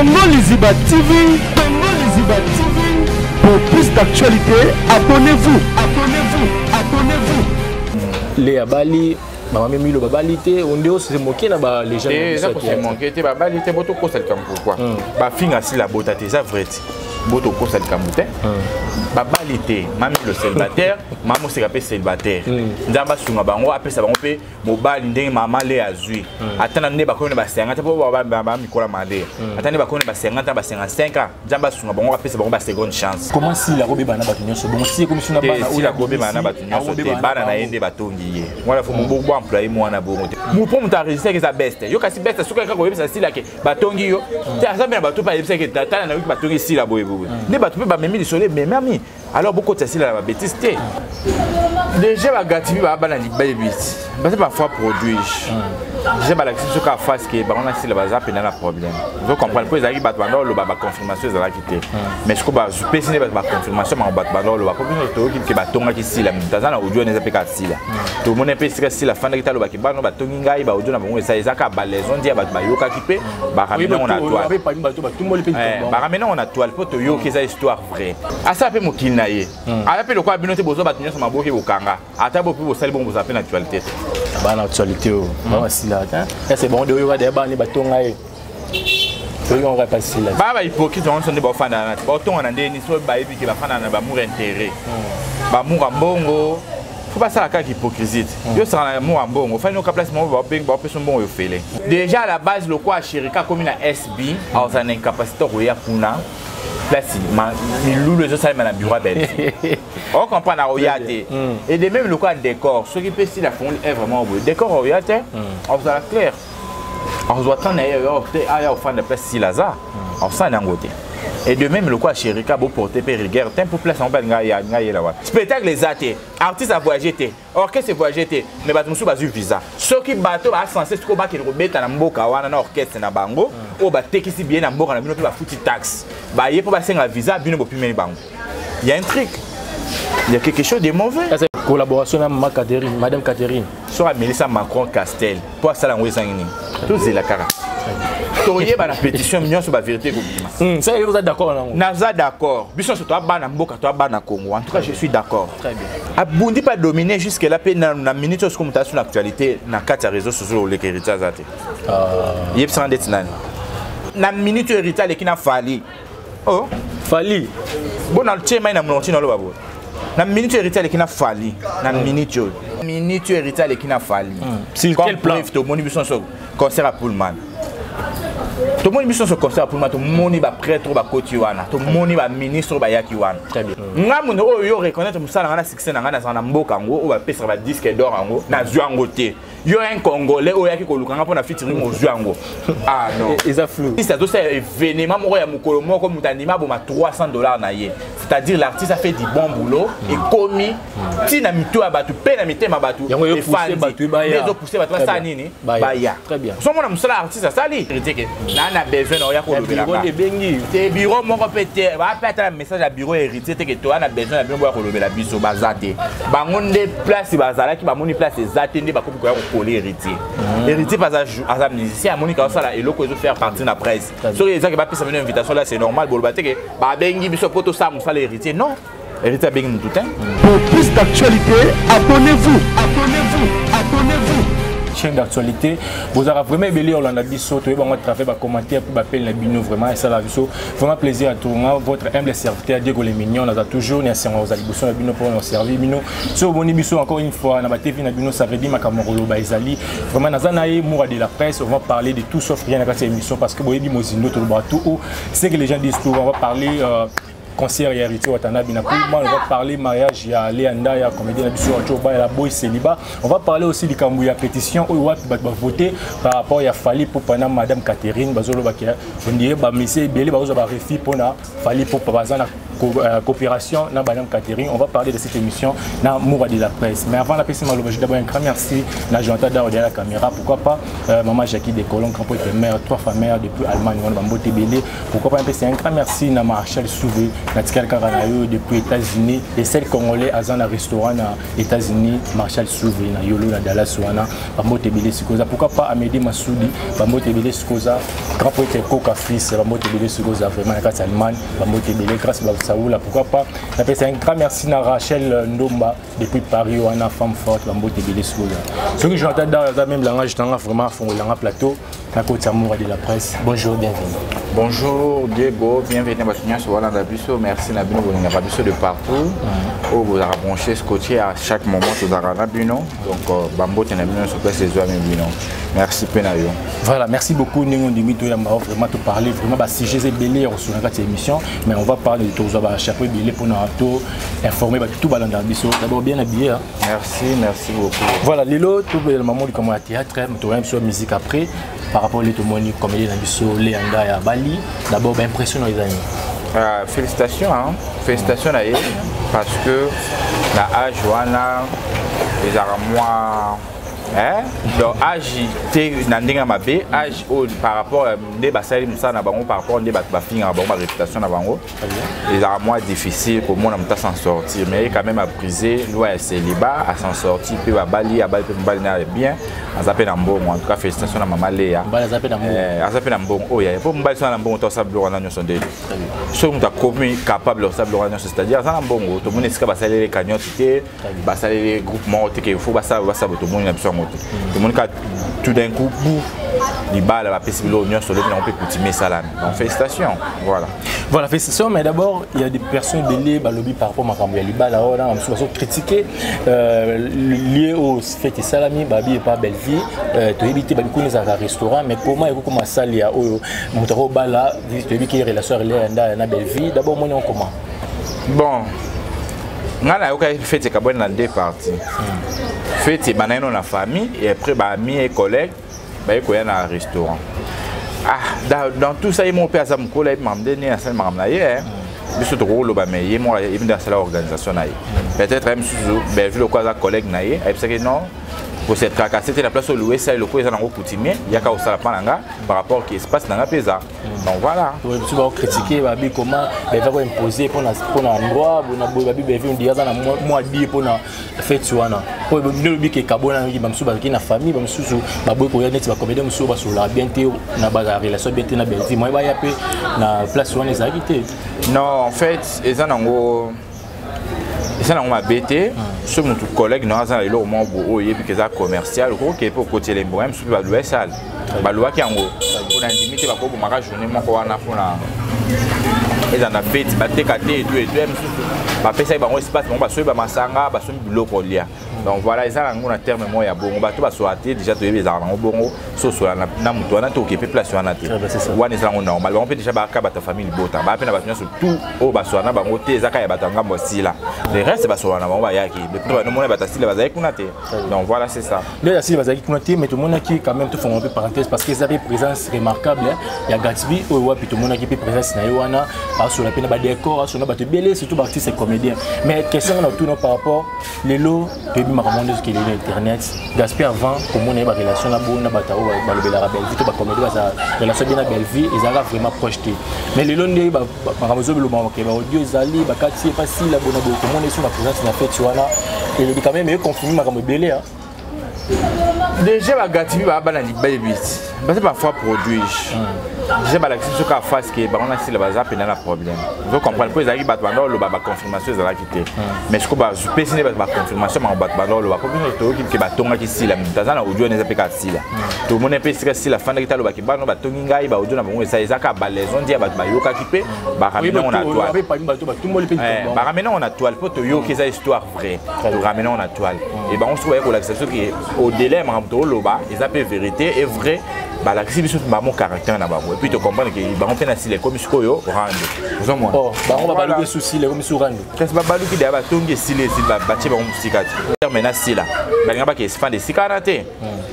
Congo Liziba TV, Congo Liziba TV. Pour plus d'actualités, abonnez-vous, abonnez-vous, abonnez-vous. Léa Bali, mama mimi lo babali te onde ose moke na ba les gens eza kose moke te babali te botokosa likambo pourquoi hmm. bafinga sila bota te eza vrai te botokosa likambo te hmm. babali te mami lo célibataire mama oseka mpe célibataire hmm. nzambe asunga bango apesa bango mpe mobali ndenge mama le azwi hmm. ata na nde bakomi na ba 50 mpo bamikola male hmm. ata nde bakomi na ba 50 na ba 55 ans nzambe asunga bango apesa bango ba seconde chance comment sila akobeba na bato nyonso bongo si ekomi suna bana sila akobeba na bato nyonso te bana na ye nde batongi ye wana fo bo employe mwana bongo te mpo moto aregistraki eza beste yo kasi beste soki kaka koyebisa sila ke batongi yo te aza mpe na bato mpe ayebisaki tala nayoki batongi sila boye boye nde bato mpe bamemi lisolo ememami. Alors bokotisa sila na babétise te. Déjà bagatibi baa bana libebisi baza parfois produige déjà balakisi biso kaka face ke bango na sila baza mpenza na problème. Ozo comprendre mpo ezalaki bato banda oloba baconfirmation ezalaki te, mais sikoyo bapesi nde bato baconfirmation bango bato banda oloba mpo biso toyoki ke batongaki sila. Moto aza na audio wana eza mpe kaka sila. Tomoni mpe esika sila afandaki te alobaki bano batongi ngai, baaudio na bango eza eza kaka balaison ndi ya bato bayokaki mpe baramena na toile, baramena ngo na toile mpo toyoki eza histoire vrai. Asala mpe mokili na ye, aya mpe lokola bino te bozwa bato nyonso maboki bokanga ata bo mpe bosali bongo bozala mpe na actualité te. Bana actualité oyo bawasila te ese bango de oyoka deya bana batonga ye oyoka pasila. Baa bahypocrite bango nyonso nde baofandana na te baotonga na ndeni so bayebi ke bafandana na bamour intérêt, bamour ya mbongo. Fo basala kaka hypocrisie te. Yo osaka na amour ya mbongo, ofandi noka place moko baopesa mbongo yofele. Déjà à la base lokola Sherika akomi na SB, azala na incapacité koya kuna place milulu ezosalema na bureau ya Belgique, ocomprendre, akoya te. Et de même lokola décor, soki mpe sila afongoli œuvre moko boye, décor akoya te, akozala clair, akozwa temps na ye te aya ofanda place sila aza akosala yango te. Et de même lokola Sherika boporte mpe rigueur te mpo place yango mpe alinga ayela wapi? Spectacle eza te, artiste avoyage te, orchestre voyage te, mais bato mosusu bazwi visa. Soki bato basense sikoyo bakende kobeta na mboka wana na orchestre na bango oyo batekisi biye na mboka na bino mpe bafuti taxe, baye mpo basenga visa, bino bopimeli bango. Il y a un truc, il y a quelque chose de mauvais. Collaboration na mama Catherine, madame Catherine. Soki amelisa Macron Castel mpo asala yango ezangi nini? Tozela kaka toyeba na pétition nyonso bavérité ekobima. Oza d'accord nango? Naza d'accord. Biso nyonso toa bana mboka, toa bana Congo. En tout cas, je suis d'accord. Abundi mpe adomine jusque là mpe na minute oyo sikoyo moto asu na actualité na kati ya réseau sociaux oleka Héritier aza te. Yebisanga ndeti nani na minute oyo Héritier aleki na Fali? Oh. Fali. Bona tie mai na monoko ntina oloba boye. Na minute oyo Héritier aleki na Fali, na minute oyo, minute oyo Héritier aleki na Fali. Sur quel plan? Tomoni biso nyonso concert ya Pullman, tomoni biso nyonso concert ya Pullman, tomoni baprêtre oyo bakoti wana, tomoni baministre oyo bayaki wana. Nga moto oyo yo reconnaître mosala nga na succès na ngai, nazala na mboka yango oyo bapesaka badisque d'or yango, nazwi yango te. Yo un Congolais oyo oyaki koluka nga mpo na featuring, ozwi yango? Ah non. Eza flou. Artiste azosala événement moko ya mokolo moko, moto andima aboma 300 $ na ye, c'est-à-dire l'artiste a fait du bon boulot, ekomi ntina mito ya bato mpe na mitema bato. Yango epousser bato baya. Ezopousse bato basala nini? Baya. Très bien. Ozomona mosala artiste asali te ke naa na besoin na oya kolobelaka ebengi te bureau moko mpe te, bape ata na message ya bureau Héritier te ke toya na besoin na bino boya kolobela biso. Baza te. Bango nde place bazalaki, bamoni place eza te, nde bakomi koya kokola Héritier. Héritier mpe aza musicien, amoni ka osala eloko ezofaire partie na presse. Soki ezaki bapesa bino invitation là, c'est normal. Boloba te ke babengi biso mpo tosala mosala Héritier. Non, Héritier abengi mutu te. Pour plus d'actualité, abonnez-vous, abonnez-vous, abonnez-vous. Chaîne d'actualité, bozalaka vraiment ebele olanda biso. Toyeba yango à travers bacommentaire mpe bapele na bino. Vraiment esalaka biso vraiment plaisir ya tourna. Votre humble serviteur Diego Le Mignon, naza toujours na esengo kozala liboso na bino mpona koservir bino. So omoni biso encore une fois na batv na bino, ça veut dire makambo ya koloba ezali vraiment. Naza na ye Moura de la presse. On va parler de tout sauf rien na kati ya émission parce que boyebi mozindo, tolobaka tout haut ce que les gens disent tout. On va parler concert ya Héritier Watanabe na Pullman, on va parler mariage ya Léa Ndaya, comédien na biso ya Ba ya Boy Célibat. On va parler aussi du kambu ya pétition oyo wapi bato ba voter par rapport ya Fally Ipupa na madame Catherine. Bazolo ba ke on dirait ba monsieur ebele bazo ba refus pona Fally Ipupa baza na coopération na madame Catherine. On va parler de cette émission na Moura de la presse. Mais avant la PC Maloba, d'abord un grand merci na Jonathan Dao derrière la caméra. Pourquoi pas maman Jackie Decolon, grand poète mère, trois femmes mères depuis Allemagne, on va mbote belé. Pourquoi pas un peu c'est un grand merci na Marshall Souvé. Natikali kaka na yo depuis États-Unis. Et celle congolais aza na restaurant na États-Unis, Marshall Souvri na Yolo na Dallas wana. Bambote ebele sikoza. Pourquoi pas Amédée Massoudi, bambote ebele sikoza. Grand poète Koka fils, bambote ebele sikoza vraiment na kati Allemagne, bambote ebele grâce ba Saoula. Pourquoi pas napesa un grand merci na Rachel Ndomba depuis Paris wana, femme forte, bambote ebele sikoza. Soki Jonathan Dar aza même langage tanga vraiment fongolanga plateau na koti ya Moura de la presse. Bonjour, bienvenue. Bonjour Diego, bienvenue bato nyonso balanda biso. Merci na bino bolingaka biso de partout oyo bozalaka branché, scotché à chaque moment tozalaka na bino. Donc bambote na bino nyonso place ezwami bino. Merci mpe na yo. Voilà, merci beaucoup ndenge ondimi toyamba vraiment to parler vraiment ba sujets ebele ya kosuna kati ya émission, mais on va parler de tozwa ba chapeau ebele mpona to informer bato tout balandaka biso. D'abord, bien habillé, hein? Merci, merci beaucoup. Voilà, lelo tobela mamo likambo ya théâtre, toyamba biso ya musique après par rapport le tomoni comédien na biso Leanda ya Bali. D'abord, ba impression na ezali? Félicitations, hein? Félicitations na ye parce que na âge wana ezalaka mwa, hein? Donc âge te na ndenge ya mabe, âge oyo par rapport nde basali mosala na bango, par rapport nde bato bafingaka bango, baréputation na bango ezalaka mwa difficile komona moto s'en sortir, mais ye quand même abrisé loi ya célibat, a s'en sortir mpe babali, abali mpe mobali na ye bien, aza mpe na mbongo. En tout cas, félicitation na mama Leya. Mobali aza mpe na mbongo. Aza mpe na mbongo oyo ya po mobali so aza na mbongo to asala biloko wana nyonso nde soki moto akomi capable kosala biloko wana nyonso, c'est-à-dire aza na mbongo. Tomoni esika basaleli cagnotte te, basaleli groupe moko te ke fo basala basala, tomoni na biso yango te. Tomoni kaka tout d'un coup bu libala, bapesi biloko nyonso, lobi nango mpe coutume esalami. Donc félicitations, voilà. Voilà, félicitations, mais d'abord, il y a des personnes ebele balobi par rapport makambo ya libala wana, mosusu bazo critiquer lié au fait esalami babi epa Bellevie. Toyebi te, babi kuna ezalaka restaurant, mais comment ekokoma sali ya oyo moto akobala? Toyebi ke relation ya nda na Bellevie. D'abord, omoni yango comment? Bon, ngai nayokaki fête ekabwani na deux parties. Fête ebanda nano na famille et après baamis et collègues baye koya na restaurant. Ah, dans tout ça, ye moko mpe aza mokolo, ayebi makambo nde nini asali makambo na ye. Biso tokokoloba, mais ye moko ayebi nde asala organisation na ye. Peut-être ye mosusu Bellevue lokola aza collègue na ye, ayebisaki non, kose tracasser te na place oyo louer esali lokola eza nango coutumier, yaka kosala mpa na nga par rapport ke espace na nga mpe eza. Donc voilà. Biso baocritiquer, babi comment beva koimposer mpona endroit bona boye. Babi Bellevue ondiri aza na mwa die mpona fête wana po nde olobi ke kabona. Bamosusu bazalaki na famille, bamosusu baboyi koya neti bacomédien mosusu basololaka bien te na bazala relation bien te na Bellevue, moye baya mpe na place wana ezalaki te. Non, en fait eza nango mabe te. Soki motu collègue na aza na eloko moko boye oyo oyebi ke eza commercial, okoki mpe okotiela mbongo. Mosusu mpe baluwa esale, baluwaki yango mpona ndimi te, bakobomaka journée moko wana mpona eza na fête, bateka te etu etu. Mosusu bapesaki bango espace, bango basombi bamasanga, basombi biloko kolia. Donc voilà, eza nango na terme moko ya bongo. Bato basola te, déjà toyebi ezalaka nango bongo. So osola na moto wana te, oke mpe place wana te, wana eza nango normal. Bango mpe déjà baka bato ya famille libota, baa mpe na bato nyonso tout oyo basola na bango te. Eza kaka ya bato ya ngambo ya sila, le reste basola na bango bayaki mpe banomona bato ya sila bazalaki kuna te. Donc voilà, c'est ça. Nde ya sila bazalaki kuna te, mais tomonaki quand même, tofonga mpe parenthèse parce que eza mpe présence remarquable ya Gatsby oyo wapi tomonaki mpe présence na ye wana, asola mpe na badécor, asola na bato ebele, surtout baartiste et comédien. Mais question nga na tuna par rapport lelo toyebi makambo nde ezokende na internet, Gaspi avant komona ye barelation na bo na bato oyo balobelaka Bellevue to bacomédie baza relation bien na Bellevue ezalaka vraiment proche te, mais lelo nde makambo ezobelobaka ke baaudio ezali bakati ye pasila bona boye, komona eso na présence na fête wana elobi quand même econfirme makambo ebele. Déjà bagatibi baa bana libebi ti baza bafoi produit. Déjà balakisi biso kaka face ke bango na sila baza mpena na problème. Ozo comprendre mpo ezalaki bato banda oloba, baconfirmation ezalaki te, mais siko bapesi nde bato baconfirmation bango bato banda oloba, mpo biso toyoki ke batongaki sila. Moto aza na audio wana eza mpe kaka sila. Tomoni mpe esika sila afandaki te, alobaki bano batongi ngai, baaudio na bango eza eza kaka balaison ndi ya bato bayokaki mpe baramener yango na toile, baramener yango na toile mpo toyoki eza histoire vraie, toramener yango na toile. E bango soki baye kolakisa soki au-delà ya makambo tooloba eza mpe vérité et vrai, balakisi biso bango caractère na bango et puis tocomprendre ke bango mpe na sila ekomi sikoyo rando. Ozomona bango babaluki esu sila ekomi su rando. Kasi babaluki deya, batongi esila, esili, batie bango mosika te. Terme na sila balinga bake fande esika wana te,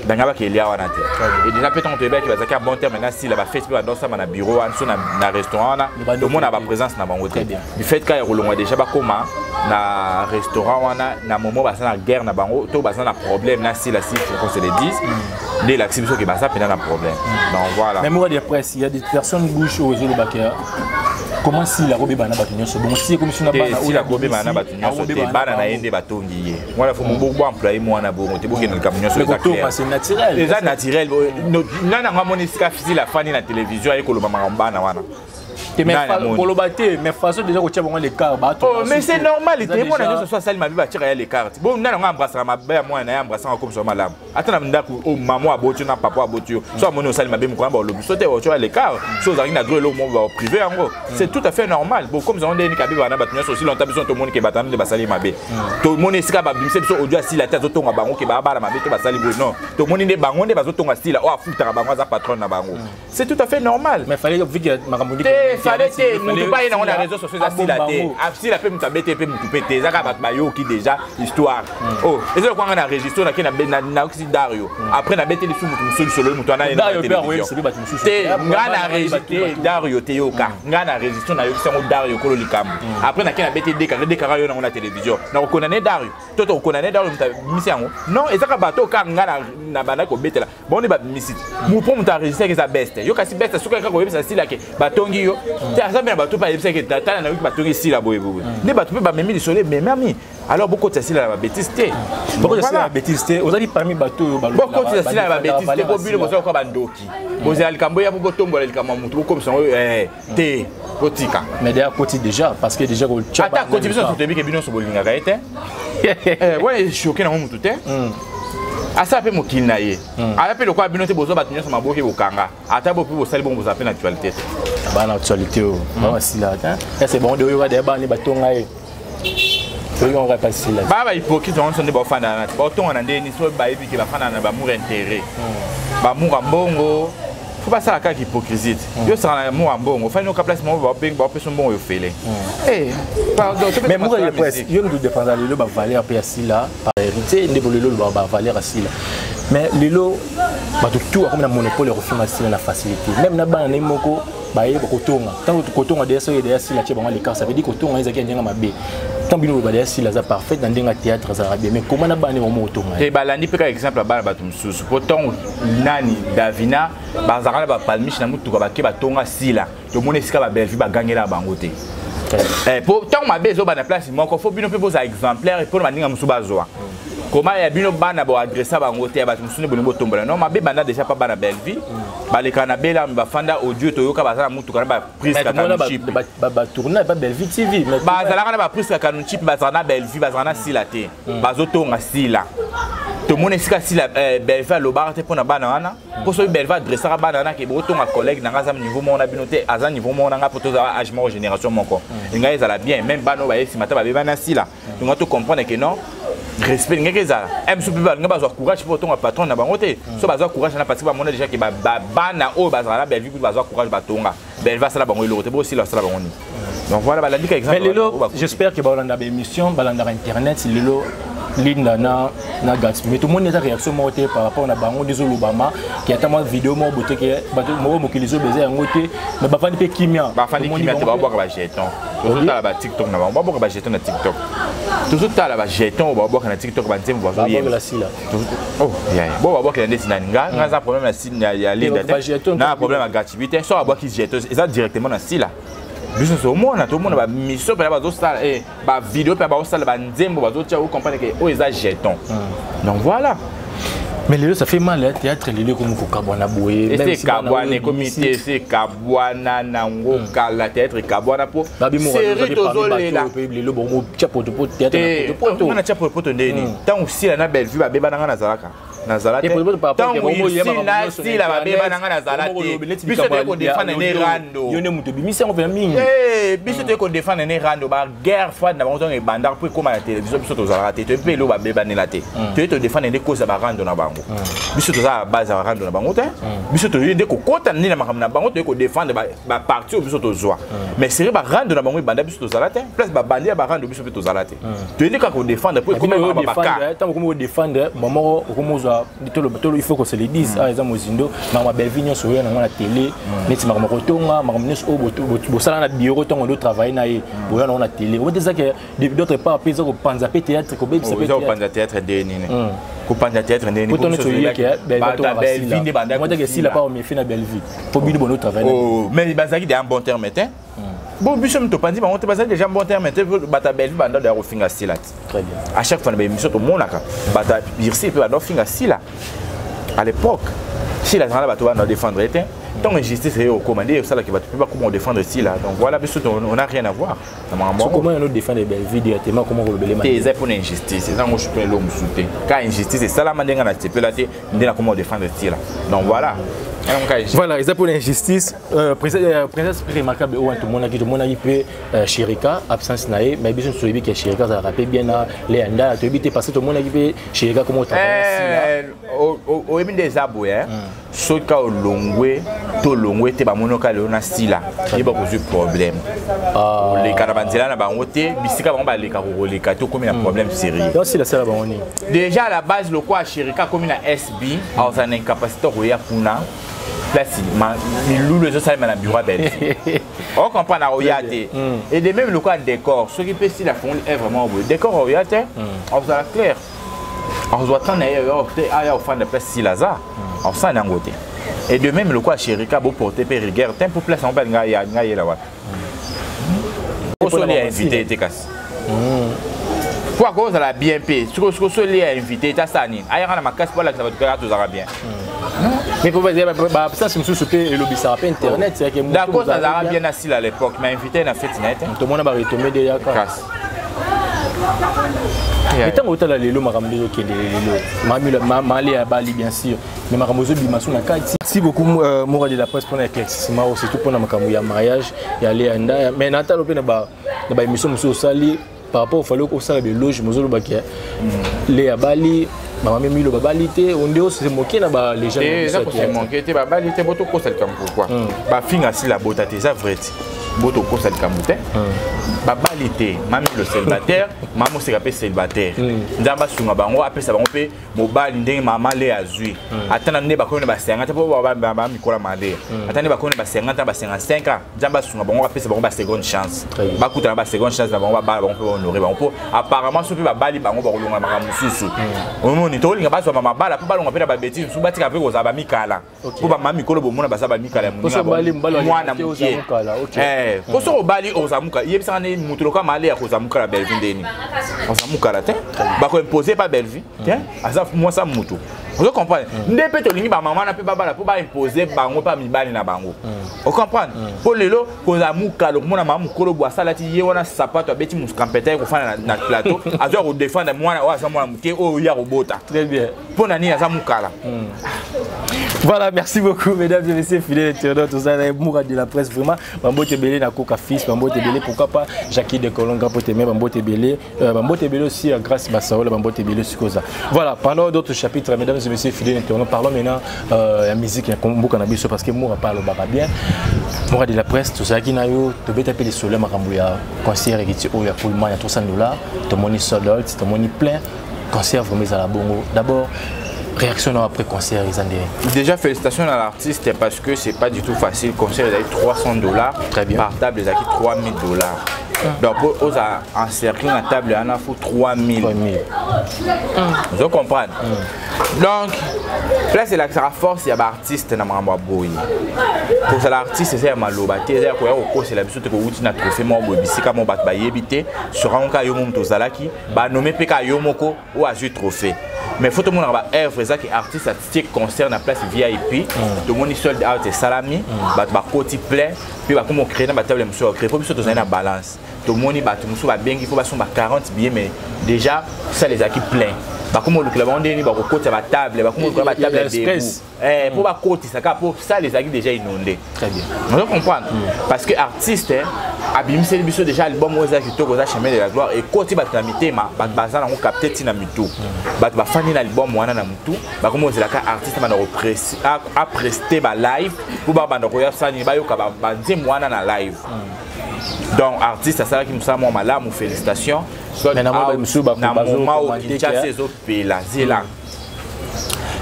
balinga bake elia wana te. Et déjà mpe ntango toyebaki bazalaki ya bon terme na sila, bafete mpe bandosama na bureau wana so na restaurant wana, tomona baprésence na bango te. Du fait kaka ya kolongwa déjà bakóma na restaurant wana na moment baza na guerre na bango to baza na problème na sila, si faut qu'on se le dise, nde elakisi biso ke baza mpenza na problème. Donc voilà. Mais moi de presse, il y a des personnes bouche oyo ezolobaka. Comment Sila akobeba na bato nyonso bongo si ekomi suna bana? Sila akobeba na bato nyonso te, bana na ye nde batongi ye wana. Fo boemploye mwana bongo te, bokende likambo nyonso. Eza naturel. Eza naturel. Nani yango amoni esika Sila afandi na télévision, aye koloba makambo bana wana? Koloba te, mais façon déjà kotia bango l'écart. Bato, mais c'est normal te. Mwana nyonso so asali mabe, batiaka ya l'écart. Bo nani yango embrassaka mabe ya mwana na ye, embrassaka comme so malamu. Ata na ndako oyo mama aboti yo na papa aboti yo, so amoni osali mabe, mokolo balobi so te, otyo ya l'écart. So ozalaki na droit eloko moko, baprivé yango, c'est tout à fait normal. Bon, comme zango ndeni kabe bana bato nyonso aussi longtemps, biso tomoni ke bato nde basali mabe. Tomoni esika babimisa biso audio asila te, azotonga bango ke baa bana mabe to basali boye. Non, tomoni nde bango nde bazotonga Sila oyo afutaka bango, aza patron na bango. C'est tout à fait normal. Mais fallait vu que makambo te, fallait te. Mutu baye nango na réseau sociaux, eza Sila te. Sila mpe mutu abete mpe mutu mpe te, eza kaka bato bayoki déjà histoire. Oh, eza lokwanga na registre nake nayokisi Dario, après nabete lisu mutu mosusu lisolo, mutu wana te. Nga na registre Dario te, yoka, nga na registre nayokisi yango Dario kolo likambo, après nake nabete dekaka dekaka yo nango na télévision, nakokondane Dario to tokokondane Dario mutu abimisi yango. Non, ezaka bato kaka nga na bandaki kobetela bango nde babimisi te. Mpo moto aregistreke eza beste yo, kasi beste soki kaka koyebisa Sila ke batongi yo te, aza mpe na bato mpe ayebisaki tala nayoki batongi Sila boye boye, nde bato mpe bamemi lisolo ememami. Alors bokotisa Sila na babêtises te. Bokotisa Sila na babêtises te. Ozali parmi bato oyo bokotisa Sila na babêtises te, po bino boza koka bandoki, bozela likambo ya po botombola likambo ya motu, bokomisa yango te, botika. Mais déjà koti déjà, parce que déjà ata koti, biso toyebi ke bino nyonso bolingaka ye te. Wana echoquer nango motu te. Asala mpe mokili na ye, aya mpe lokola bino te. Bozwa bato nyonso maboki bokanga, ata bo mpe bosali bongo, bozala mpe na actualité te. Bana actualité oyo bawasila te, ese bango de oyoka deya bana batonga ye, oyoka pa Sila. Baa bahypocrite bango nyonso nde baofandana na te, baotonga na ndeni so bayebi ke bafandana na bamour intérêt, bamour ya mbongo. Fo basala kaka hypocrisie te. Yo osaka na amour ya mbongo, ofandi oka place moko, baopesa mbongo yofele. Pardon. Mais mour ya presse, yo mutu défendre lelo bavaleur mpe ya Sila par héritier nde lelo olobaka bavaleur ya Sila, mais lelo bato tout akomi na monopole ya kofinga Sila na facilité, même na bana na ye moko bayeba kotonga. Ntango kotonga deya, soki deya Sila tie bango l'écart, ça veut dire kotonga ezalaki ya ndenge mabe. Ntango bino oloba deya Sila aza parfaite na ndenge ya théâtre, azalaka bien, mais comment na bana bango kotonga? Te, balandi mpe kaka exemple ya bana bato mosusu, po ntango nani Davina bazalaka na bapalmiche na motuka, bake batonga Sila, tomoni esika babelvi bagangela bango te. Po ntango mabe ezobanda place moko, fo bino mpe bozala exemplaire mpona baninga mosusu bazwa koma ya bino. Bana boadressa bango te, ya bato mosusu nde bolingi botombola. Non, mabe banda déjà pa bana Bellevie, balekaka na belame, bafanda audio, toyoka baza na motuka na baprise. Batourna pa Bellevie TV. Bazalaka na baprise kanuchip, bazala na Bellevie, bazala na Sila te, bazotonga Sila. Tomoni esika Sila Bellevie alobaka te mpona bana wana, mpo soki Bellevie adressaka bana wana ke botonga collègue na nga, aza niveau moko na bino te, aza niveau moko na nga, mpo tozala âge moko, génération moko, ngai ezala bien. Même bana oyo baye nsima ta babeba na Sila, tonga to comprendre ke non, respect ngeke ezala. Mosusu mpe balinga bazwa courage mpo batonga patron na bango te. So bazwa courage na parce que bamona déjà ke bana oyo bazala na Bellevie kutu bazwa courage batonga Bellevie, asala bango eloko te, bosila asala bango nini? Donc voilà, balandika exemple. Mais lelo j'espère que balanda baémission, balandaka internet. Lelo Linda na Gatsby, mais tomoni eza réaction moko te par rapport na bango nde ezolobama ke ata mwa video moko boye te, ke bato moko mokili ezobeza yango te, mais bafandi mpe kimia. Bafandi kimia te, babwaka bajeton. Tozotala batiktok na bango, babwaka bajeton na TikTok. Tozotala bajeton oyo babwaka na TikTok, banzembo bazoyemba. Bo babwakela ndeti nani? Nga aza problème ya Linda te, na problème ya Gatsby te. So abwaki jeton, eza directement na Sila. Biso tomona, tomona bamission mpena bazosala, bavideo mpe bazosala, banzembo bazotia, ocomprendre ke oyo eza jeton. Donc voilà. Mais lelo ça fait mal, théâtre lelo ekomi kokabwana boye. Ese ekabwana, ekomi te, ese ekabwana nango kala. Théâtre ekabwana mpo série tozolela. Lelo bongo tia potopoto, théâtre. Poto tia potopoto ndeni? Ntango Sila na Bellevue babeba nanga, nazalaka, nazala te. Ntango na Sila babeba nanga, nazala te. Biso toye kodefendre ne rando. Yo nde moto obimisi yango mpena mingi. Biso toye kodefendre ne rando. Baguerre froide na bango ntango ebandaka mpo ekóma na télévision, biso tozalaka te, toyebi mpe eloko babebanela te. Toye todefendre nde cause ya barando na bango. Biso toza na base ya barando na bango te. Biso toye nde kokɔta nde na makambo na bango, toye kodefendre baparti oyo biso tozwa. Mais série barando na bango ebanda, biso tozala te. Place babandi ya barando, biso mpe tozala te. Toye nde kaka kodefendre mpo ekóma baka. Ntango okomi kodefendre mama, okomi ozwa tolo, il faut qu'on se le dise, ah, eza mozindo. Makambo ya Bellevue nyonso oyo nango na télé, neti makambo kotonga, makambo nyonso oyo bosala na bureau ntango ndo travaille na ye, boya nango na télé. Oyo eza ke d'autre part mpe eza kopanza mpe théâtre, kobebisa mpe. Kopanza théâtre nde nini? Kopanza théâtre nde nini? Neti oyeke Bellevue esila pa omefi na Bellevue mpo bino bono travaille. Mais bazalaki de en bon terme te. Bon, biso topanzi bango te, bazali déjà bon terme te. Bato ya Bellevue banda ya kofinga Sila te. Très bien. À chaque fois na baémission tomonaka bato ya Irsi mpe banda kofinga Sila à l'époque. Sila azala na bato banda défendre te. Ntango injustice eye okóma, nde esalaki bato mpe bakóma kodéfendre Sila. Donc voilà, biso on a rien à voir na makambo So yango. comment on défendre Bellevue directement, comment kolobele? Te, eza mpona injustice, eza yango supe elo mosusu te. Ka injustice esalama ndenge na sepela te, nde nakoma kodéfendre Sila. Donc voilà. Voilà, eza mpona injustice. Princesse remarquable oyo tomonaki mpe Sherika, absence na ye, mais biso toyebi ke Sherika azalaka mpe bien na Leya Ndaya. Toyebi te, parce que tomonaki mpe Sherika komo. Oyebi nde eza boye: soki ka olongwe to olongwe te, bamoni oka lelo na Sila, yeba kozwi problème. Oleka na banzela na bango te, bisika bango baleka kokoleka te, okomi na problème sérieux. Donc Sila asala bango nini? Déjà à la base, lokwa Sherika akomi na SB, azala na incapacité koya kuna place milulu ezosalema na bureau ya Bellevue, ocomprendre, akoya te. Et de même lokola décor, soki mpe Sila afongoli œuvre moko boye, décor akoya te, akozala clair, akozwa temps na ye te, aya ofanda place Sila aza, akosala yango te. Et de même lokola Sherika, boporte mpe rigueur te mpo place yango mpe alinga yela wapi osoli ya invité te. Kasi po akozala bien mpe soki osoli ya invité te, asala nini? Ayaka na makasi mpo alakisa bato kaka tozalaka bien. Mais po baabsence mosusu mpe elobisaka mpe internet yake. D'accord, azalaka bien na Sila à l'époque, mais invité na fête na ye te. Tomona baretombe de yaka. Kasi Mais ntango otala lelo makambo ezokende lelo, male ya bali, bien sûr, mais makambo ezobima so na kati. Merci beaucoup, Moura de la presse, mpona éclaircissement, surtout mpona makambo ya mariage ya Leya Ndaya. Mais natala mpe na baémission mosusu osali par rapport ofali osala baéloge, mozolobaki Leya bali, bamame Milo babali te, onde ose moke na balégende. Eza kose moke te, babali te. Botokosa likambo pourquoi bafinga Sila bota te, eza vrai te. Botokosa likambo te, babali te. Mamilo célibataire, mama Moseka mpe célibataire. Nzambe asunga bango, apesa bango mpe mobali ndenge mama Le azwi. Ata na nde bakomi na ba 50, mpo bamikola male, ata nde bakomi na ba 50, ba 55 ans, Nzambe asunga bango, apesa bango ba seconde chance, bakutana ba seconde chance na bango, babala bango mpe bahonore bango. Mpo apparemment so mpe babali bango, bakolonga makambo mosusu. Omoni, tokolinga bazwama mabala mpo balonga mpe na babêtises mosusu, batika mpe kozala bamikala, mpo bamama mikolo bomona baza bamikala ya mwana mokie. Po soki obali, okozala mokala. Yebisaka nde moto lokola male ya kozala mokala Bellevue ndeni ozala mokala te, bakoimpose pa Bellevue te, aza mwasa motu, ozo comprendre. Nde mpe tolingi bamama na mpe babala mpo baimpose bango mpa mibali na bango, ocomprendre. Mpo lelo kozala mokalo, komona mama mokolo bo asalati ye wana sapato, abeti muskampeta, ye kofanda na plateau, azwa kodefendre mwana oyo aza mwana moke oyo ye akobota. Très bien. Mpo na nini aza mokala? Voilà, merci beaucoup, mesdames et messieurs, fidèles internautes. Vous avez Moura de la presse, vraiment. Bambote Belé, Nakoka fils, Bambote Belé, pourquoi pas Jackie de Colonga, Potemé, Bambote Belé, Bambote Belé aussi, grâce Bassaola, Bambote Belé, Sukoza. Voilà, parlons d'autres chapitres, mesdames et messieurs, fidèles internautes. Parlons maintenant la musique, ya cannabis, parce que Moura parle bien. Moura de la presse, tout ça qui n'a eu, tu peux taper les soleils, Makambuya, concert, et tu as pour le il y a 300 $, tout le monde sold out, tout le monde plein, concert vraiment à la bongo. D'abord, réaction après concert, ils ont Déjà, félicitations à l'artiste parce que c'est pas du tout facile. Concert, il a eu 300 $. Très bien. Par table, il a eu 3000 $. Donc, pour encercler la table, il en faut 3000. 3000. Vous comprenez? Donc, là, c'est la force, il y a artiste na makambo ya boye. Kozala artiste eza ya maloba te, eza ya koya kokosela biso te, kowuti na trophée moko boye, bisika moko bato bayebi te, sorango kaka yo mo moto ozalaki, banome mpe kaka yo moko oyo azwi trophée. Mais faut tomonaka baœuvre ezaki artiste atie concert na place VIP, tomoni sold out esalami, bato bakoti plein, mpe bakomi ocréer na batable mosusu ya ocréer, mpo biso tozali na balance. Tomoni bato mosusu babengi mpo basomba 40 billets, mais déjà salle ezalaki plein, bakomi olukela bango ndenge nini bakokotisa batable, bakomi olukela batable ya debout mpo bakotisa kaka, mpo salle ezalaki déjà inondé. Très bien. Ozo comprendre, parce que artiste abimiseli biso déjà album oyo eza kitoko, eza Chemin de la gloire, ekoti bato na mitema, bato baza nango capté ntina mitu, bato bafandi na album wana na mutu, bakomi ozelaka artiste banda apreste balive mpo babanda koya sani bayoka banzembo wana na live. Donc artiste asalaki mosala moko malamu, félicitation. Na moment oyo Kinshasa ezopela, zela,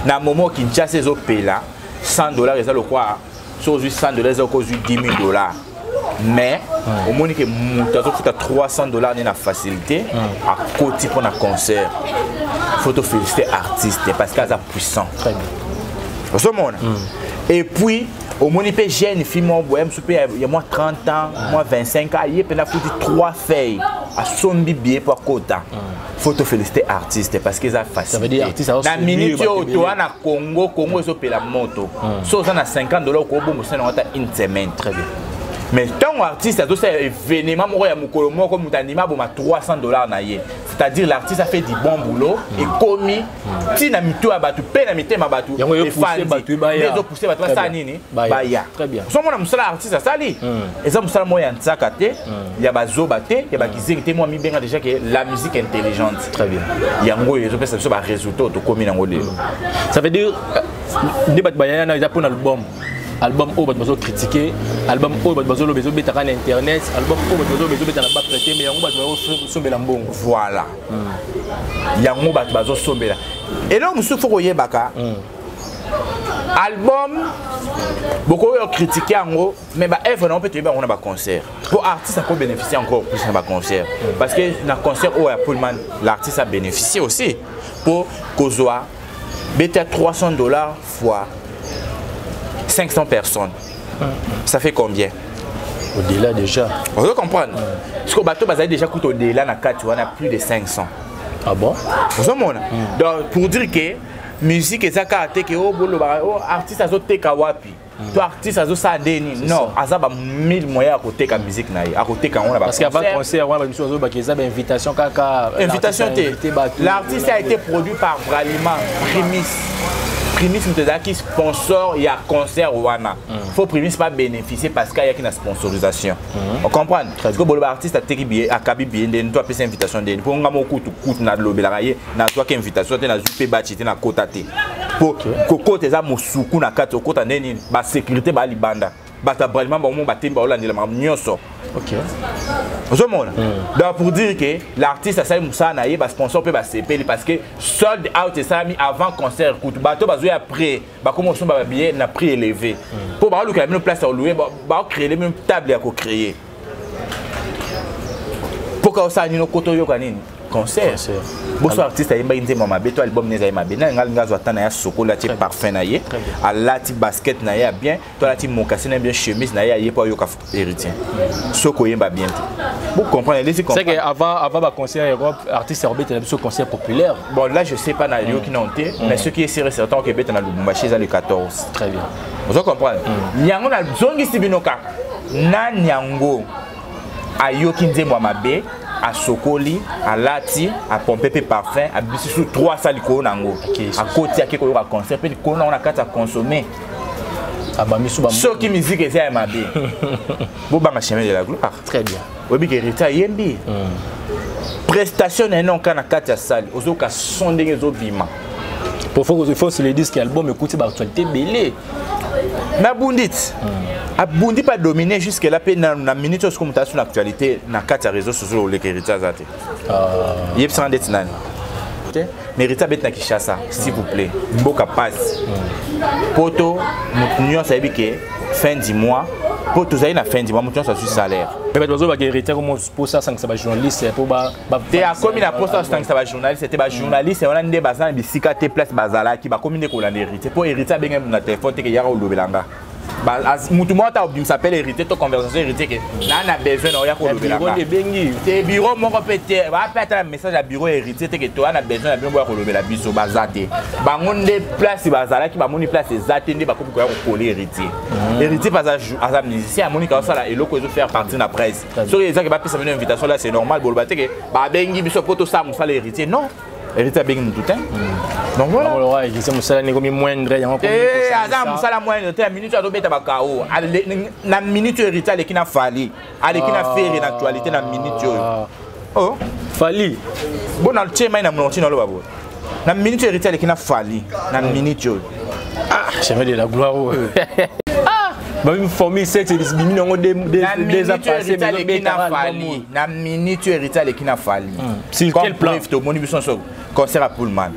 na moment oyo Kinshasa ezopela, 100 $ eza lokwa so ozwi 100 $ eza oko ozwi 10 000 $, mais omoni ke moto azofuta 300 $ nde na facilité akoti mpo na concert. Faut toféliciter artiste parce que aza puissant, ozomona. Et puis Omoni mpe jeune fille moko boye mosusu mpe ya mwa 30 ans, mwa 25 ans, aye mpenza, afuti 3 feuilles, asombi billet mpo akota. Faut toféliciter artiste parce que eza facile na minute oyo toa na Congo. Congo ezopela moto. So oza na 50 dollar, okobongo nango ata une semaine. Très bien. Mais ntango artiste azosala événement moko ya mokolo moko, moto andima aboma 300 $ na ye, c'est-à-dire l'artiste a fait du bon boulot. Ekomi ntina mito ya bato mpe na mitema bato, ezopousse bato basala nini? Baya. Ozomona mosala artiste asali, eza mosala moko ya ntsaka te, ya bazoba te, ya bakizengi te. Mwa mibenga déjà ke la musique intelligente. Très bien. Yango oyo ezopesa biso barésultat oyo tokómi nango lelo. Ça veut dire nde bato bayaya na eza mpona album, album oyo bato bazocritiquer, album oyo bato bazoloba ezobetaka na internet, album oyo bato bazoloba ezobeta na baprete, mais yango bato bazosombela mbongo. Voilà, yango bato bazosombela. Eloko mosusu fo koyebaka, album bokoki ocritiquer yango, mais baœuvre nango mpe toyebi yango na baconcert, po artiste akobénéficier encore plus na baconcert, parce que na concert oyo ya Pullman, l'artiste a bénéficié aussi po kozwa beta 300 $ fois 500 personnes, ça fait combien? Au-delà déjà. On doit comprendre parce que bato bazali déjà kuta au-delà na kati wana, plus de 500. Ah bon? Ozomona, donc pour dire que musique eza kaka te ke o bolobaka o artiste azoteka wapi to artiste azosala nde nini. Non, aza ba mille moyens ya koteka musique na ye, akoteka yango na Parce qu'avant concert wana, babiso bazobaki eza bainvitation kaka. Invitation te. L'artiste a été produit par Bralima Primis. Primis moto ezalaki sponsor ya concert wana. Faut Primis pas bénéficier parce que ayaki na sponsorisation. On comprendre parce que boloba artiste ateki billet, akabi billet ndeni to apesi invitation ndeni. Mpo nga moko kutu kutu nalobelaka ye, nazwaki invitation te, nazwi mpe baci te, nakota te, po kokota eza mosuku na kati. Okota nde nini? Basécurité baa libanda, bato ya Bralima bango batemi, baolandela makambo nyonso. Ozomona, donc pour dire que l'artiste asali mosala na ye, basponsor mpe basepeli parce que sold out esalami avant concert. Kutu bato bazwi après, bakoma kosomba babillet na prix élevé mpo baolukela bino place ya kolouer, baocréer bino table ya kocréer mpoka osala nini, okota oyoka nini? Concert. Boso artiste ayembaki nzembo mabe to album ne ezali mabe, nani nga alingi azwa ata na ye, asokoli, atie parfum na ye, alati basket na ye ya bien to alati mocassin na ye bien, chemise na ye, aye mpo ayoka Héritier soki oyemba bien te? Bocomprendre, elesi. C'est que avant baconcert Europe, artiste akobetela biso concert populaire. Bon, là je sais pas, na yoki na te, mais ce qui est sûr et certain, okebeta na Lubumbashi, eza le 14. Très bien. Ozo comprendre, yango nazongisi bino kaka. Nani yango ayoki nzembo ya mabe, asokoli, alati, apompe mpe parfum, abisi su 300 likolo nango, akoti, ake koyoka concert mpe likolo nango na kati ya consomme? Soki musique eza ya mabe, bobanga Chemin de la Gloire. Très bien. Oyebi ke Héritier ayembi, prestation na ye nonka na kati ya salle, ozoyoka son ndenge ezobima. Pour faut se le disque, album ekuti baactualité ebele. Mais abundi ti, abundi mpe adomine jusque là mpe na minute oyo. Soki moto asu na actualité na kati ya réseau sociaux, oleka Héritier aza te. Yebisanga ndeti nani te. Mais Héritier abeti na Kinshasa, s'il vous plaît, mboka pasi poto, moto nyonso ayebi ke fin du mois, mpo tozali na fin du mois, moto nyonso azwi salaire. Mais bato bazobaka Héritier komo mposa asangisa bajournaliste mpo Te, akomi na posa asangisa bajournaliste te. Bajournaliste wana nde baza na bisika te, place bazalaki, bakomi nde kolanda Héritier, mpo Héritier abengaki na telefone te ke yaka olobela nga. Mutu moko ata obimisa appel Héritier to conversation Héritier ke naa na besoin na oya kolobela nga te. Bureau moko mpe te bape ata na message ya bureau Héritier te ke toya na besoin na bino, boya kolobela biso. Baza te. Bango nde place bazalaki, bamoni place eza te, nde bakomi koya kokola Héritier. Héritier mpe aza musicien, amoni ka osala eloko ezofaire partie na presse. Soki ezaki bapesa bino invitation là, c'est normal. Boloba te ke babengi biso mpo tosala mosala Héritier. Non, Héritier abengi mutu te. Donc voilà. Héritier mosala ndenge komi moindre yango. Aza na mosala moindre te. Ya minute azobeta bakao na minute oyo, Héritier aleki na Fally, aleki na Ferre na actualité na minute oyo. Oh, Fally? Bona tie mai na monoko ntina oloba boye. Na minute oyo, Héritier aleki na Fally na minute oyo. Ah, Chemin de la Gloire oyo, ah, babi formule 7 bimi nango déjà passé. Na minute oyo, Héritier aleki na Fally. Sur quel plan? Tomoni biso nyonso concert ya Pullman,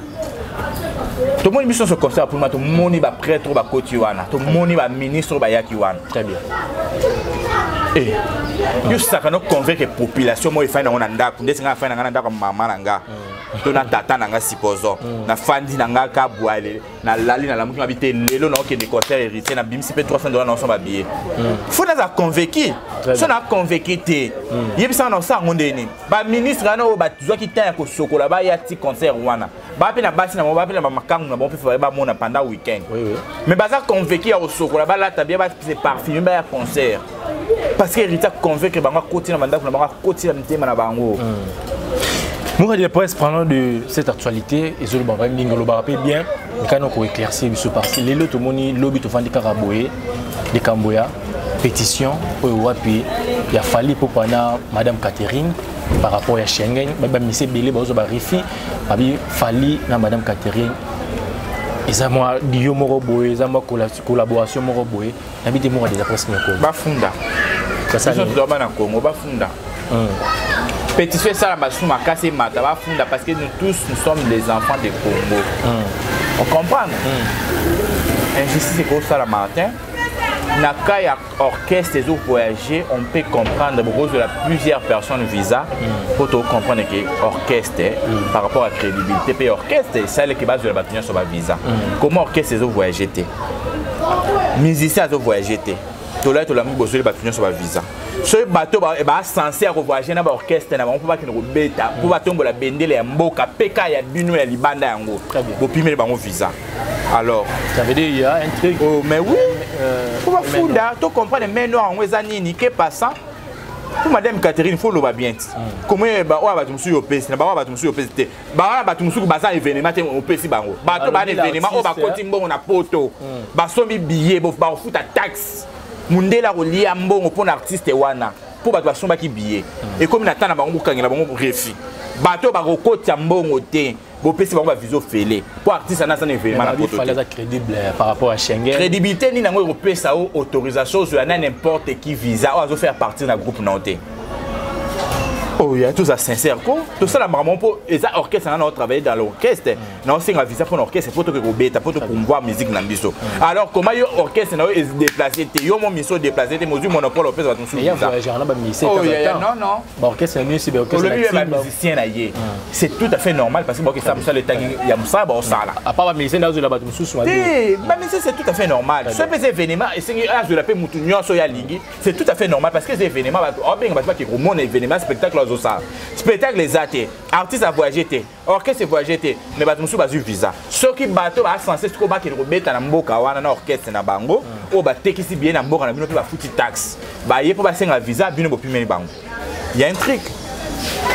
tomoni biso nyonso concert ya Pullman, tomoni baprêtre oyo bakoti wana, tomoni baministre oyo bayaki wana. Très bien. Eh, yo saka no convaincre population moko efai nango na ndako ndeti ngai afai na ngai na ndako ya mama na nga. To na tata na nga, supposons, nafandi na nga ka bwale, nalali, nalamuki, mabi te, lelo naokende concert Héritier, nabimisi mpe 300 $ naosomba billet, faut naza convaincu. So na convaincu te, yebisanga na osala yango ndeni. Baministre wana oyo bazwaki temps ya kosokola, baya ti concert wana, baa mpe na basi na bango, baa mpe na bamakangu na bango, mpe bamona pendant week-end, mais baza convaincu ya kosokola, balata bien, base parfume, baya concert, parce que Héritier convaincre bango, akoti na bandako na bango, akoti na mitema na bango. Moura de la presse, parlant de cette actualité, et ezoloba mingi, olobaka mpe bien, mikana koéclaircir biso, parce que lelo tomoni, lobi tovandi kaka boye, likambo ya pétition oyo wapi ya Fally Ipupa na madame Catherine par rapport ya Schengen. Bamise ebele bazozwa barefus, babi Fally na madame Catherine eza mwa dio moko boye, eza mwa collaboration moko boye. Nayebi te, Moura de la presse, nyoko. Bafunda biso, toza na Congo, bafunda pétition esalama su makasi, emata, bafunda, parce que nous tous, nous sommes les enfants de Congo. On comprend injustice ekosalama te na cas ya orchestre ezovoyager. On peut comprendre, bokozwela plusieurs personnes visa mpo tocomprendre ke orchestre, par rapport à crédibilité mpe orchestre esaleki, bazwela bato nyonso bavisa. Comment orchestre ezovoyage te, musicien azovoyage te, tolai tolamuki, bozweli bato nyonso bavisa? Soki bato basense ya kovoyage na baorchestre na bango mpo bakende kobeta, mpo batombola bendele ya mboka, peka ya bino ya libanda yango, bopimeli bango visa, alors Ça veut dire il y a un truc. Oh, mais oui, mpo bafunda, to comprendre main noire yango eza nini ke passant. Mpo madame Catherine, faut loba bien ti komo oyo bato mosusu opesi na bango, bato mosusu opesi te, bawana bato mosusu baza événement te, opesi bango. Bato bana événement oyo bakoti mbongo na poto, basombi billet, bakofuta taxe, mundele akolia mbongo mpo na artiste wana, mpo bato basombaki billet, ekomi na temps na bango, bokangela bango refus. Bato bakokotia mbongo te, bopesi bango bavisa ofele mpo artiste ana aza na événement na poto. Aza crédible par rapport à Schengen. Crédibilité nini yango ekopesa o autorisation ozwa na n'importe qui visa oyo azofaire partir na groupe na yo te? Oyo toza sincère ko tosala makambo mpo eza orchestre nga na otravailler dans l'orchestre, na osenga visa mpo na orchestre, mpo toke kobeta, mpo topromouvoir musique na biso. Alors comment yo orchestre na yo edéplace te, yo mo miso odéplace te, mozwi monopole, opesa bato mosusu visa? Non, non. Baorchestre nyonso. Olobi ye bamusicien na ye, c'est tout à fait normal, parce que baokesa mosala, etangi ya mosala baosala. À part bamusicien nde azwela bato mosusu. Te, bamusicien, c'est tout à fait normal. So mpe eza événement, esengi azwela mpe motu nyonso oyo alingi, c'est tout à fait normal, parce que eza événement, bato aobenga, bato bake komona événement, spectacle azosala. Spectacle eza te, artiste avoyage te, orchestre voyage te, mais bato mosusu bazwi visa. Soki bato basense sikoyo bakende kobeta na mboka wana na orchestre na bango oyo batekisi billet na mboka na bino mpe bafuti taxe, baye mpo basenga visa, bino bopimeli bango, il y a un truc,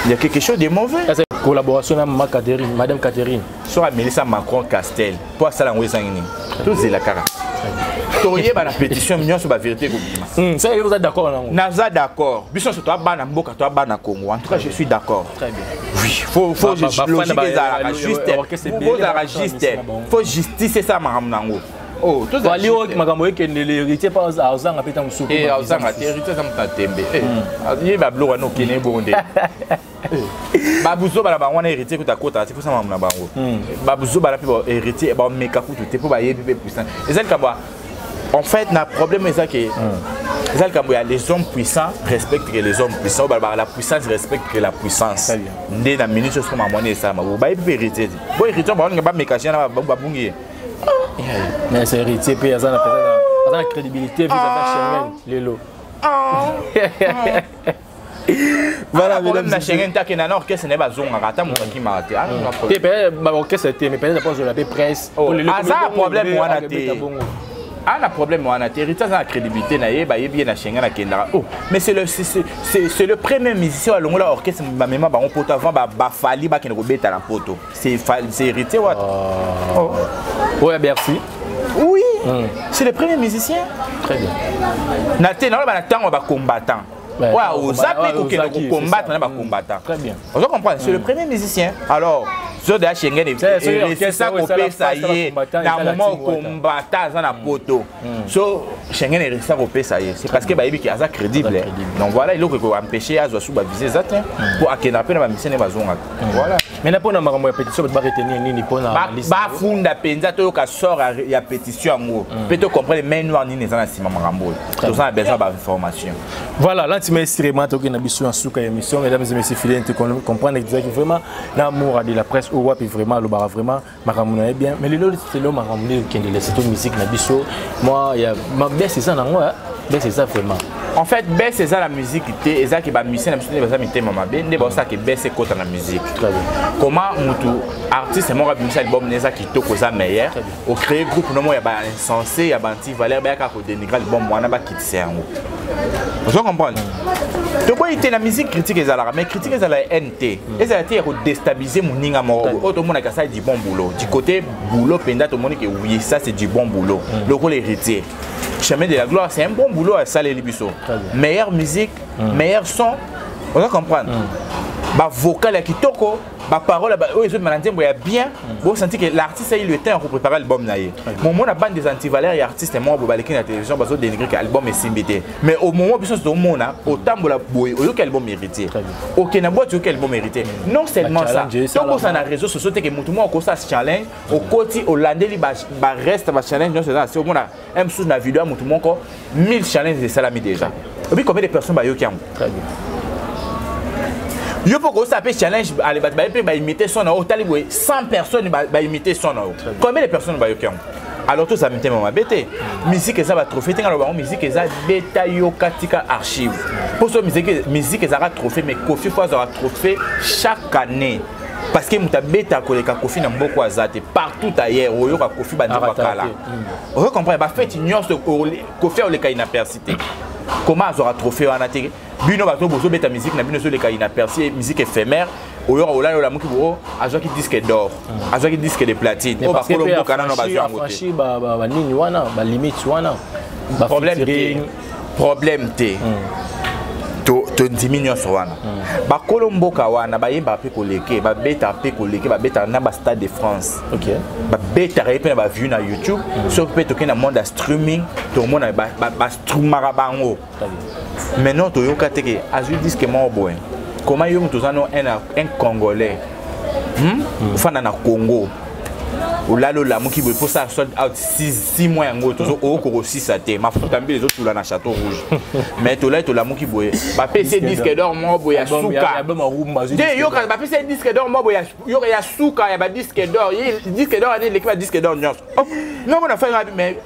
il y a quelque chose de mauvais. Collaboration na mama Catherine, madame Catherine. Soki amelisa Macron Castel mpo asala yango, ezangi nini? Tozela kaka, toyeba na pétition nyonso, bavérité ekobima. Ça, oza d'accord nango? Naza d'accord. Biso nyonso toa bana mboka, toa bana Congo. En tout cas, je suis d'accord. Très bien. Oui, faut logique ezalaka juste, bozalaka juste, faut justice esala makambo nango. Ali oyo makambo ekendele, Héritier mpo azanga mpe ntango mosusu. Azanga te, Héritier aza moto atembe, ye babiloko wana okende bongo nde babuzobala bango wana. Héritier kuta akotaka te mposa makambo na bango, babuzobala mpe Héritier bameka kutu te, mpo bayebi mpe puissance eza likambo. En fait, na problème eza ke eza likambo ya les hommes puissants respectent que les hommes puissants, oyo balobaka la puissance respecte que la puissance. Nde na minute oyo makambo wana esalama, bayebi mpe Héritier te, bo Héritier baolinga bameka na babungi ye. Mais c'est Héritier mpe aza na crédibilité vis-à-vis Schengen lelo. Voilà, mesdames, na Schengen te, akenda na orchestre na ye, bazongaka, ata moto akimaka te. Te, peut-être baorchestre te, mais peut-être apozola mpe presse. Aza problème wana te, ana problème wana te. Héritier aza na crédibilité na ye, bayebi ye na Schengen akendaka. Oh, mais c'est le premier musicien alongola orchestre, bamema bango poto avant bafali bakende kobeta na poto, c'est Héritier Wata. Oyo ya Bercy? Oui, c'est le premier musicien. Très bien. Na te, naloba na ntango ya bacombattant oyo oza mpe kokende kocombattre na bacombattant. Très bien. Ozo comprendre, c'est le premier musicien. Alors zo de ya Schengen eresisa kopesa ye na moment ocombattant aza na poto, so Schengen eresisa kopesa ye, c'est parce que bayebi ke aza crédible. Donc voilà, eloko ekoempêche azwa su bavisa eza te, mpo akendaka mpe na bamusicien nde bazongaka. Voilà. Maintenant mpona makambo ya pétition, bato baretenir nini mpona? Bafunda mpenza, toyoka sort ya pétition yango mpe tocomprendre main noire nini eza na nsima makambo oyo. Toza na besoin ya bainformation. Voilà, lentement extrêmement toki na biso na suka ya émission. Mesdames et messieurs fidèles, comprendre que vraiment na amour de la presse oyo wapi vraiment alobaka vraiment makambo na ye bien. Mais lelo, lelo makambo nde okendele, surtout musique na biso, moi ya baisse eza nango, baisse eza vraiment. En fait, baisse eza na musique te. Ezaki bamusicien na biso nde baza mitema mabe, nde baosalaka baisse ekota na musique. Comment mutu artiste moko abimisa album na eza kitoko, eza meilleur, ocréer groupe no moko ya bainsensé, ya baantivaleur, bayaka kodénigrer album wana, bakitisa yango? Ozo comprendre? Toboyi te, na musique critique ezalaka, mais critique ezala ya haine te, ezala te ya kodéstabiliser moninga moko oyo tomonaka asali du bon boulot. Du côté boulot mpenza, tomoni ke oui, ça c'est du bon boulot. Lokola Héritier, Chemin de la gloire, c'est un bon boulot asaleli biso, meilleure musique, meilleur son, oza comprendre, bavocal ya kitoko, baparole oyo ezobima na nzembo ya bien. Bosenti que l'artiste a eu le temps ya kopréparer album na ye. Momona bande des antivaleurs ya artiste moko boye baleki na télévision, bazodénigrer ke album esimbi te. Mais au moment biso tozomona, otambola boye, oyoki album Héritier, okende na boîte, oyoki album Héritier. Non seulement ça, tokosa na réseau sociaux te ke motu moko akosala challenge, okoti olandeli bareste bachallenge nyonso eza na se. Omona mosusu na video ya motu moko, 1000 challenge esalami déjà. Obi combien de personnes bayoki yango? Yo mpo kosala mpe challenge, ale bato baye mpe baimite son na yo. Otali boye, 100 personnes baimite son na yo, combien de personnes bayoki yango? Alors tozala mitema mabe te. Musique eza batrophée te. Nga lobango, musique eza beta, yoka, tika archive. Mpo so musique ezalaka trophée, mais Kofi fo azwaka trophée chaque année, parce que moto abeta koleka Kofi na mboka aza te. Partout ailleurs oyoka Kofi, banzembo akala, ozo comprendre, bafeti nyonso Kofi aoleka inaperçu te. Comment azwaka trophée wana te? Bino bato bozobeta musique na bino ezoleka inaperçu, musique éphémère. Oyoka olali, olamuki bo azwaki disque d'or, azwaki disque de platine. Oyo bakolo mboka nano bazwi yango te. Banini wana, balimite wana? Problème te, problème te. Tondimi nyonso wana. Bakolo mboka wana bayembaka mpe koleke, babetaka mpe koleke, babetaka na bastade de France, babetaka ye mpe na bavue na YouTube. Soki mpe tokei na monde ya streaming, tomona bastreamaka bango. Maintenant toyoka te ke azwi disque moko boye. Comment yo moto oza no un Congolais, Ofanda na Congo, olali, olamuki boye, mposa sold out 6 mois yango oyoka kosisa te, mafuta mbili ezotula na Château Rouge. Mais tolali, tolamuki boye, bapesi disque d'or moko boye ya suka te. Yoka, bapesi disque d'or moko boye ya suka ya badisque d'or. Disque d'or ani eleki badisque d'or nyonso. Nongo na fai, mais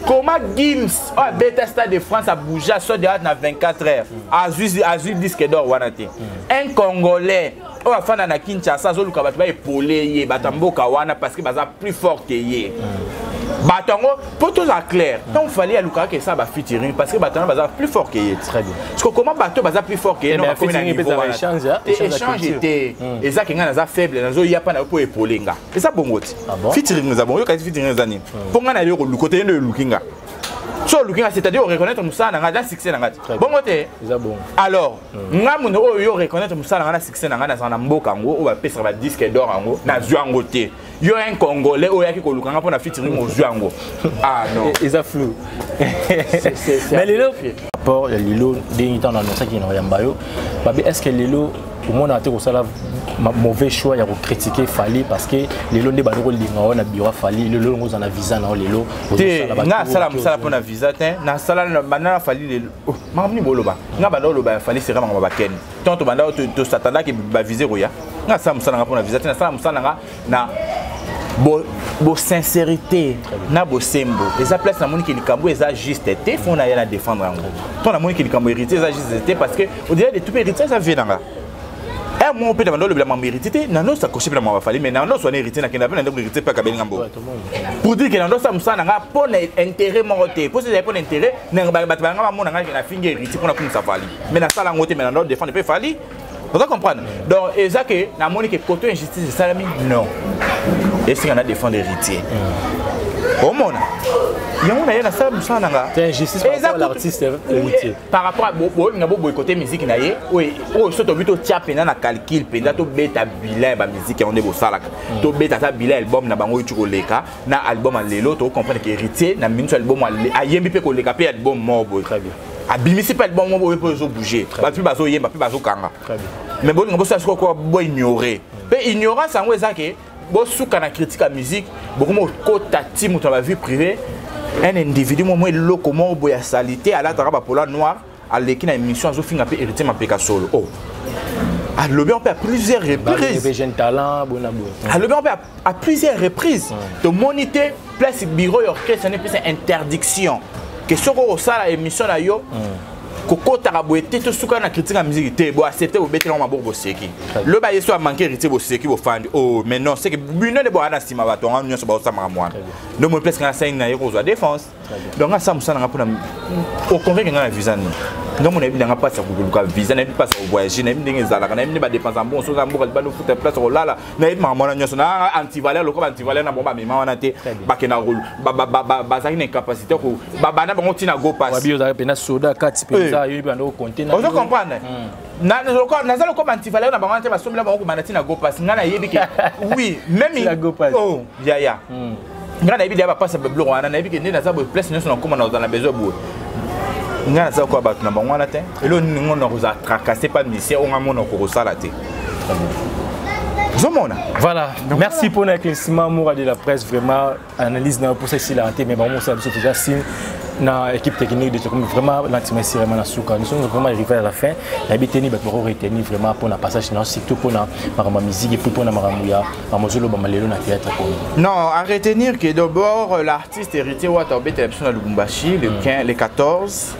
comment Gims oyo abeta Stade de France, abouge, sold out na 24 heures, azwi disque d'or wana te? Un Congolais oyo afanda na Kinshasa azoluka bato baepole ye, bato ya mboka wana, parce que baza plus fort ke ye. Bato yango, mpo tozala clair, ntango Fally alukaka esala bafeaturing, parce que bato wana baza plus fort ke ye. Parce que comment bato baza plus fort ke ye bakomi na niveau wana? Échange te, eza ke ngai naza faible, nazoya mpa na yo mpo epole nga. Eza bongo te. Featuring eza bongo. Yoka, featuring eza nini? Mpo ngai na yo koluka te, ye nde oluki nga. So oluki nga, c'est-à-dire oreconnaître mosala na ngai na succès na ngai te. Bongo te? Alors nga moto oyo yo reconnaître mosala na ngai na succès na ngai, nazala na mboka yango oyo bapesaka badisque d'or yango, nazwi yango te. Yo un Congolais oyo oyaki koluka nga mpo na featuring, ozwi yango? Ah non. Eza flou. Mais lelo, rapport ya lelo, ndenge ntango annonçaki na oyamba yo babe, est ce que lelo omonaka te kosala mauvais choix ya kocritiquer Fally? Parce que lelo nde bandi kolinga oyo na bureau Fally, lelo longo oza na visa na yo lelo. Te, nga asala mosala mpo na visa te. Nasala banda na Fally lelo. Makambo nini boloba? Nga banda oloba ya Fally sera makambo bakene ntango tobanda tosatandaki bavisa koya. Nga asala mosala nga mpo na visa te. Nasala mosala na nga na bosincérité na bosembo. Eza place namoniki likambo eza juste te, fo na ye na défendre yango. To namoniki likambo Héritier eza juste te, parce que au-delà de tout mpe Héritier eza vie na nga. Un mot mpe na bando olobela mambo Héritier te, na nyonso akoshe mpe na mambo afali, mais na nyonso wana Héritier nakenda mpe na ndeko Héritier mpe akabelinga mbo. Pour dire que na ndosa mosala na nga mpo na intérêt moko te, mpo ezali mpo na intérêt bato banga bamona ngai nafingi Héritier mpo na kumisa Fally, mais nasala yango te. Mais na ndo défendre mpe Fally, oza comprendre? Donc eza ke namoni ke côté injustice esalami, non, esinga na défendre Héritier. Omona yango na ye, nasala mosala na nga. Par rapport bolinga boboycotter musique na ye oyo, so tobi totia mpenza na calcul mpenza, tobeta bilan ya bamusique yango nde bosalaka, tobeta ata bilan album na bango euti koleka na album ya lelo, tocomprendre ke Héritier na minute album ayembi mpe koleka mpe album moko boye, abimisi mpe album moko boye mpe ezobouge, bato mpe bazoyemba mpe bazokanga. Mais bolinga bosala sikoyo kwa boignore mpe ignorance yango eza ke bosuka na critique ya musique, bokoma kokota ti moto na bavie privée. Un individu moko eloko moko boye ya salite, alataka bapola noir, aleki na émission, azofinga mpe Héritier Mapeka solo. Oh, alobi mpe à plusieurs reprises. Jeune talent bona boye. Alobi mpe à plusieurs reprises. Tomoni te place bureau ya orchestre ne epesa interdiction ke soki okosala émission na yo, kokotaka boye te, tosuka na critique ya musique te. Boaccepte, bobetelango maboko, boseki. Lobi aye so amanke Héritier, boseki, bofandi. Oh, mais non, c'est que bino nde boya na nsima bato yango nyonso baosamaka mwana. Donc moi, place nga nasali na ye kozwa défense. Donc nga asala mosala nanga mpona oconvaincre nga na visa nini. Nga mo nayebi nanga mpasi ya koluka visa, nayebi mpasi ya kovoyage, nayebi ndenge ezalaka, nayebi nde badepense ya mbongo soki oza mboka libanda, ofuta place kolala, nayebi makambo wana nyonso. Na antivaleur, lokola baantivaleur na bango bamema wana te, bakendaka, bazalaki na incapacité babanda bango ntina go pass. Wabi ozalaki mpena soda kati mpenza, yoyebi banda okonte. Ozo comprendre, naza lokola baantivaleur na bango wana te, basombela bango kobanda ntina go pass. Ngai nayebi ke oui, même oh yaya, ngai nayebi deya bapasi ya babiloko wana, nayebi ke nde naza boye, place nyonso nakóma na kozala na besoin boye. Ngai naza koya bato na bango wana te. Eloko nini ngo na kozala tracasse pa musicien oyo ngai mona okokosala te, ozomona. Voilà. Donc, merci pour l'éclaircissement, Moura de la presse. Vraiment, analyse na pour ça ici la mais bon, ça déjà signe na équipe technique de comme vraiment lentement sûrement na suka. Nous sommes vraiment arrivés à la fin. Na biteni bato bako retenir vraiment pour na passage na, surtout pour na makambo musique et puis pour na makambo ya mamozolo bamalelo na théâtre Congo. Non, à retenir que d'abord l'artiste Héritier Wata obetela biso na Lubumbashi le 15, le 14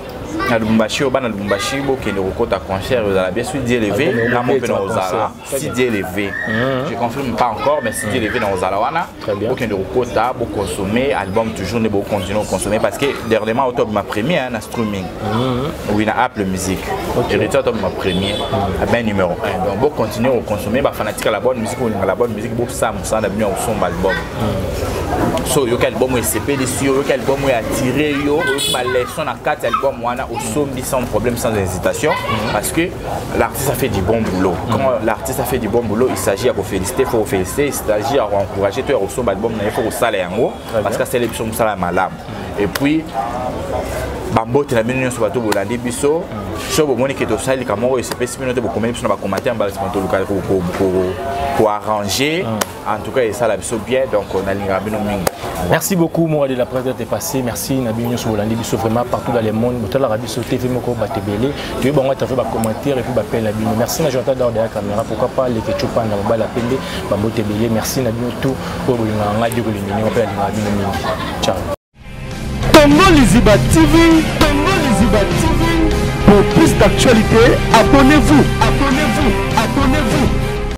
na Lubumbashi. Oyo bana Lubumbashi bokende kokota concert, ozala bien si Dieu levé. Nga mo mpe na ozala, si Dieu levé. Je confirme pas encore, mais si Dieu levé, na ozala wana. Bokende kokota, boconsommer album toujours nde bocontinue koconsommer, parce que dernièrement otobima premier na streaming, oui, na Apple Music. Héritier otobima premier ben numéro 1. Donc bocontinue koconsommer, bafanatique ya la bonne musique, olinga la bonne musique, bosala mosala na bino ya kosomba album. So oyoki album oyo esepelisi yo, oyoki album oyo atire yo, oyoki baleçon na kati ya album wana, osombi sans problème, sans hésitation, parce que l'artiste a fait du bon boulot. Quand l'artiste a fait du bon boulot, il s'agit ya koféliciter, faut koféliciter, il s'agit ya koencourager to ya kosomba album na ye, faut kosala yango, parce que asali biso mosala ya malamu. Et puis bambote na bino nyonso bato bolandi biso. So bomoni ke tosali likambo moko esepesi bino te, bokomeli biso na bacommentaire, mbala nsima toluka koarranger. En tout cas, esala biso bien. Donc nalingaka bino mingi. Merci beaucoup, Moura de la presse, d'être passé. Merci na bino nyonso bolandi biso vraiment partout dans le monde, botalaka biso TV moko batebele toyebi bango ata bacommentaire et puis bapele na bino. Merci na Jonathan Dor derrière caméra, pourquoi pas leke Chopanda, mobali ya pembe, bambote ebele. Merci na bino tout oyo bolingaka ngai Diego Limini, mpe alingaka bino mingi. Ciao. Congo Liziba TV, Congo Liziba TV. Pour plus d'actualités, abonnez-vous, abonnez-vous, abonnez-vous.